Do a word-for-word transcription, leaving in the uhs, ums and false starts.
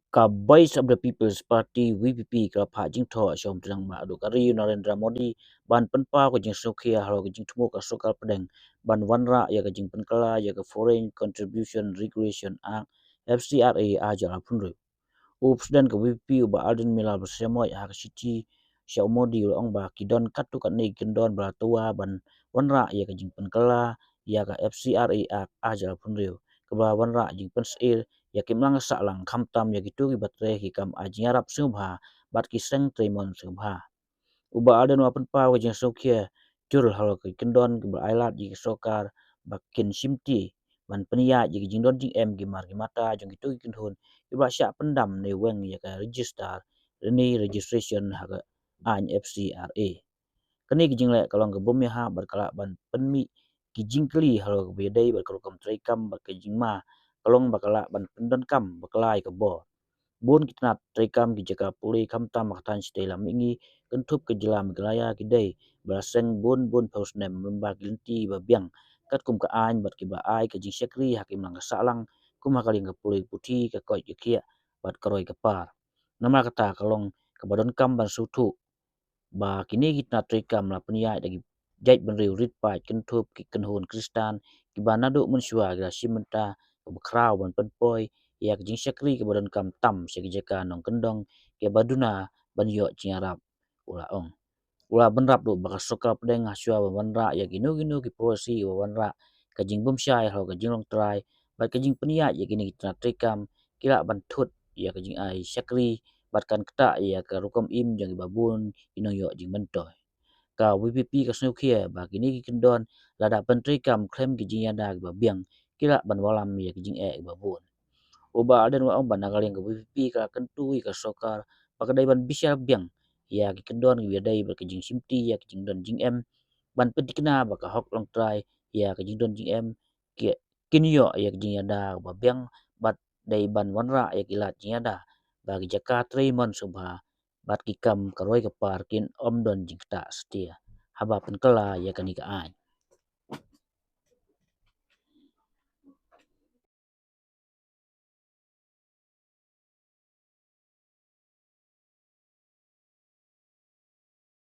Ka Voice of the People's Party, V P P, ka la phah jingthoh sha u Myntri Rangbah Duh ka ri u Narendra Modi ban pynpaw ka jingsngewkhia halor ka jingthmu ka sorkar pdeng ban wanrah ïa ka jingpynkylla ïa ka Foreign Contribution Regulation Act, F C R A, ar hajar arphew hynriew. U President ka V P P, u Bah Ardent Miller Basaiawmoit, ha ka shithi sha u Modi u la ong ba ki don katto katne ki kyndon ba la twa ban wanrah ïa ka jingpynkylla ïa ka F C R A Act ar hajar arphew hynriew, kaba wanrah jingpynsyier ïa ki imlang sahlang, khamtam ïa kito kiba trei ha ki kam ai jingïarap sngewbha bad ki seng treimon sngewbha. U Bah Ardent u la pynpaw ka jingsngewkhia jur halor ki kyndon kiba la ailad ïa ka sorkar ba kin shimti ban pynïaid ïa ki jingdon jingem, ki mar ki mata jong kito ki kynhun kiba la shah pyndam ne weng ïa ka register ne registration ha ka aiñ F C R A. Kane ka jingleh ka long ka bym ïahap bad ka lah ban pynmih ki jingkylli halor kaba ïadei bad ka rukom treikam bad ka jingma ka long ba ka lah ban pyndonkam bakla ïa ka bor. Bun ki tnat treikam, ki jaka pule, khamtam ha ka thaiñ shatei lam mihngi kynthup ka jylla Meghalaya, ki dei ba la seng bun bun phew snem lyngba ki lynti ba biang katkum ka aiñ bad kiba ai ka jingshakri ha ka imlang ka sahlang, kum ha ka liang ka pule puthi, ka koit ka khiah bad ka roi ka par. Namar kata ka long kaba donkam ban sngewthuh ba kine ki tnat treikam la pynïaid da ki jaitbynriew rit paid kynthup ki kynhun Khristan kiba naduh mynshuwa ki la shim bynta kaba khraw ban pynpoi ïa ka jingshakri kaba donkam tam sha ki jaka nongkyndong kiba duna ban ïoh jingïarap, u la ong. U la bynrap ruh ba ka sorkar pdeng, ha shuwa ban wanrah ïa kino kino ki polisi ba wanrah ka jingbymshai halor ka jinglong trai bad ka jingpynïaid ïa kine ki tnat treikam, ki lah ban thut ïa ka jingai shakri bad kan ktah ïa ka rukom im jong kiba bun ki nongïoh jingmyntoi. Ka V P P ka sngewkhia ba kine ki kyndon lada pyntreikam khlem ki jingïada kiba biang, ki lah ban wallam ïa ki jingeh kiba bun. U Bah Ardent u la ong ba na ka liang ka V P P ka la kyntu ïa ka sorkar ba ka dei ban bishar biang ïa ki kyndon kiba ïadei bad ka jingshimti ïa ki jingdon jingem, ban pynthikna ba ka hok long trai ïa ka jingdon jingem, ki, kin ïoh ïa ka jingïada kaba biang bad dei ban wanrah ïa ki lad jingïada ba ki jaka treimon sngewbha bad ki kam ka roi ka par kin ym don jingktah satia haba pynkylla ïa kane ka aiñ.